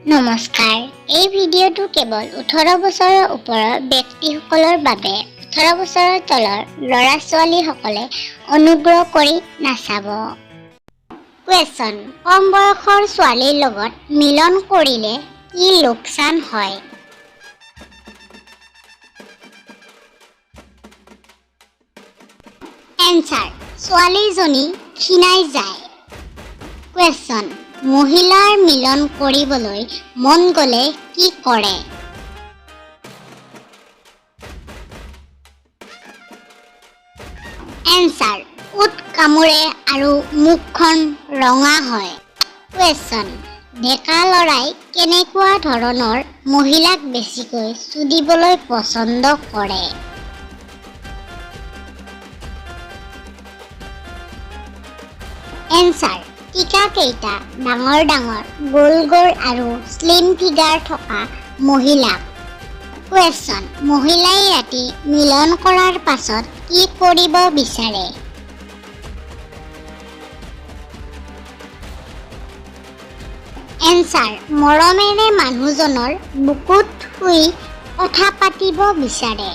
নমস্কাৰ, এই ভিডিঅ'টো কেৱল 18 বছৰৰ ওপৰৰ ব্যক্তিসকলৰ বাবে। 18 বছৰৰ তলৰ ল'ৰা ছোৱালীসকলে অনুগ্ৰহ কৰি নাচাব। কুৱেশ্যন: কম বয়সৰ ছোৱালীৰ লগত মিলন কৰিলে কি লোকচান হয়? এনচাৰ: ছোৱালীজনী ক্ষীণাই যায়। কুৱেশ্যন: মহিলাৰ মিলন কৰিবলৈ মন গ'লে কি কৰে? এনচাৰ: ওঁঠ কামোৰে আৰু মুখখন ৰঙা হয়। কুৱেশ্যন: ডেকা ল'ৰাই কেনেকুৱা ধৰণৰ মহিলাক বেছিকৈ চুদিবলৈ পচন্দ কৰে? এনচাৰ: টিকাকেইটা ডাঙৰ ডাঙৰ, গোল গোল আৰু শ্লিম ফিগাৰ থকা মহিলাক। কুৱেশ্যন: মহিলাই ৰাতি মিলন কৰাৰ পাছত কি কৰিব বিচাৰে? এনচাৰ: মৰমেৰে মানুহজনৰ বুকুত শুই কথা পাতিব বিচাৰে।